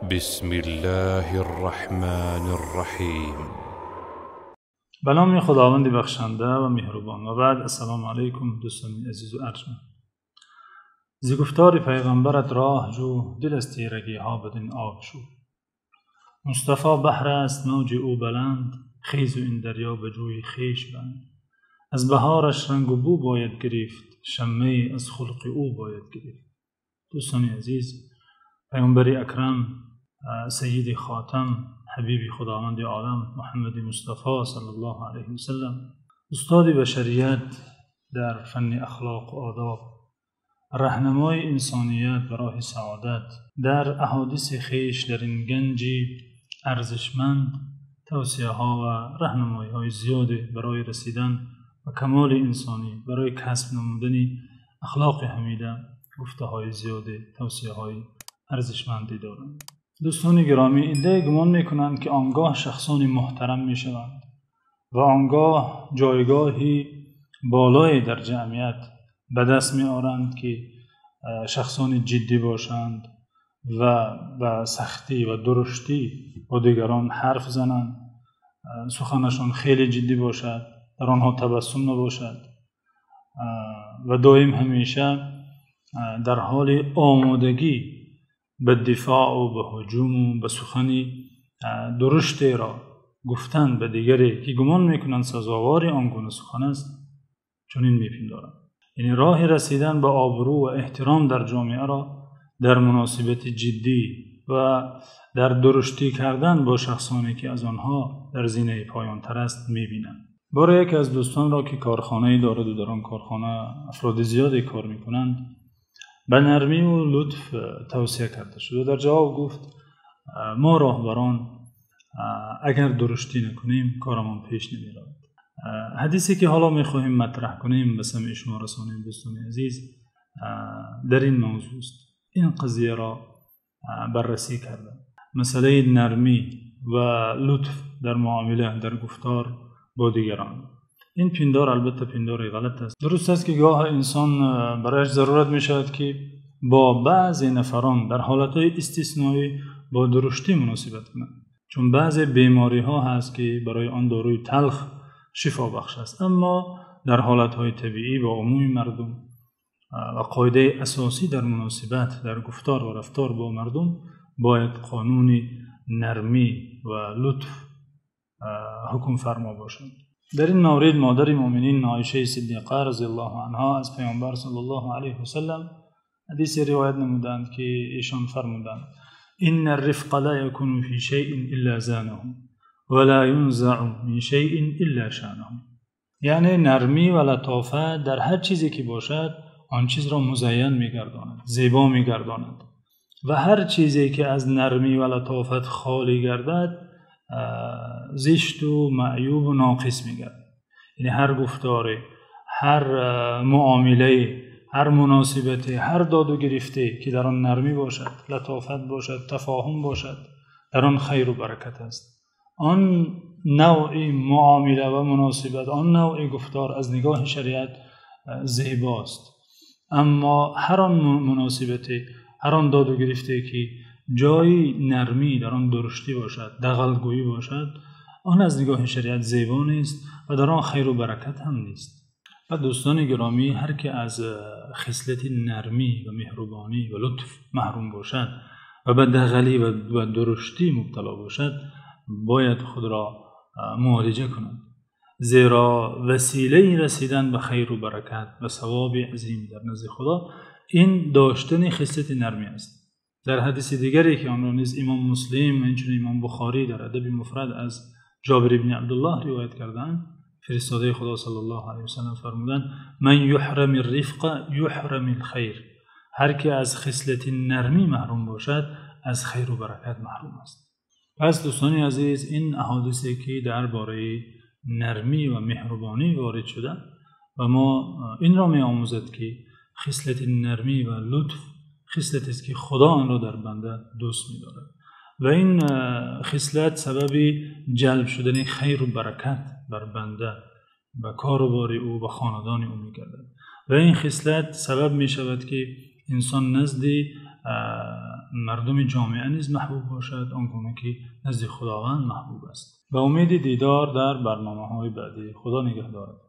بسم الله الرحمن الرحیم. به نام خداوند بخشنده و مهربان. و بعد السلام علیکم دوستان عزیز و ارجمند. ز گفتار پیغمبرت راه جو، دل از تیرگی ها بدین آب شو. مصطفی بحر است موج او بلند، خیز و این دریا به جوی خویش بند. از بهارش رنگ و بو باید گرفت، شمه از خلق او باید گرفت. دوستان عزیز، پیامبر اکرم، سید خاتم، حبیب خداوند عالم محمد مصطفی صلی الله علیه و سلم، استاد بشریت در فن اخلاق و آداب، راهنمای انسانیت به راه سعادت، در احادیث خویش در این گنج ارزشمند توصیه ها و راهنمایی های زیادی برای رسیدن به کمال انسانی، برای کسب نمودن اخلاق حمیده گفته های زیادی، توصیه های ارزشمندی دارند. دوستان گرامی، عده‌ای گمان میکنند که آنگاه شخصان محترم میشوند و آنگاه جایگاهی بالایی در جمعیت به دست میآورند که شخصان جدی باشند و به سختی و درشتی با دیگران حرف زنند، سخنشان خیلی جدی باشد، در آنها تبسم نباشد و دائم همیشه در حال آمادگی به دفاع و به هجوم و به سخنی درشتی را گفتن به دیگری که گمان میکنند سزاوار آن گونه سخن است، چنین میپندارند. یعنی راه رسیدن به آبرو و احترام در جامعه را در مناسبت جدی و در درشتی کردن با شخصانی که از آنها در زینه پایان تر است میبینند. بار یکی از دوستان را که کارخانه‌ای دارد و در آن کارخانه افراد زیادی کار میکنند، به نرمی و لطف توصیه کرده شد و در جواب گفت ما راهبران اگر درشتی نکنیم کارمان پیش نمیرود. حدیثی که حالا میخواهیم مطرح کنیم به سمع شما رسانیم دوستان عزیز، در این موضوع است. این قضیه را بررسی کرده، مسئله نرمی و لطف در معامله، در گفتار با دیگران. این پندار البته پندار غلط است. درست است که گاه انسان برایش ضرورت می شود که با بعضی نفران در حالتهای استثنایی با درشتی مناسبت کند، چون بعضی بیماری ها هست که برای آن داروی تلخ شفا بخش است. اما در حالتهای طبیعی با عموم مردم و قاعده اساسی در مناسبت، در گفتار و رفتار با مردم، باید قانون نرمی و لطف حکم فرما باشد. در این مورد مادر مؤمنین عایشه صدیقه رضی الله عنها از پیامبر صلی الله علیه و سلم حدیث روایت نمودند که ایشان فرمودند: ان الرفق لا يكون في شيء الا زانه ولا ينزع من شيء الا شانه. یعنی نرمی و لطافت در هر چیزی که باشد آن چیز را مزین می‌گرداند، زیبا می‌گرداند، و هر چیزی که از نرمی و لطافت خالی گردد زشت و معیوب و ناقص می‌گردد. یعنی هر گفتاری، هر معامله، هر مناسبتی، هر داد و گرفته که در آن نرمی باشد، لطافت باشد، تفاهم باشد، در آن خیر و برکت است. آن نوع معامله و مناسبت، آن نوع گفتار از نگاه شریعت زیباست. اما هر آن مناسبتی، هر آن داد و گرفته که جای نرمی در آن درشتی باشد، دغل‌گویی باشد، آن از نگاه شریعت زیبا نیست و در آن خیر و برکت هم نیست. و دوستان گرامی، هر که از خصلت نرمی و مهربانی و لطف محروم باشد و به دغلی و درشتی مبتلا باشد، باید خود را معالجه کند، زیرا وسیله رسیدن به خیر و برکت و ثواب عظیم در نزد خدا این داشتن خصلت نرمی است. در حدیث دیگری که آن را نیز امام مسلم و اینچنین امام بخاری در ادب مفرد از جابر بن عبدالله روایت کردند، فرستاده خدا صلی الله علیه و سلم فرمودند: من یحرم الرفق یحرم الخیر. هر که از خصلت نرمی محروم باشد از خیر و برکت محروم است. پس دوستان عزیز، این احادیثی که درباره نرمی و مهربانی وارد شده و ما این را می آموزد که خصلت نرمی و لطف خصلتی است که خدا آن را در بنده دوست می‌دارد و این خصلت سبب جلب شدن خیر و برکت بر بنده، به کار و بار او، به خاندان او می‌گردد و این خصلت سبب می‌شود که انسان نزد мардуми ҷомеа низ маҳбуб бошад, он гуна ки назди Худованд маҳбуб аст. Ба умеди дидор дар барномаҳои баъдӣ, Худо нигаҳдорат.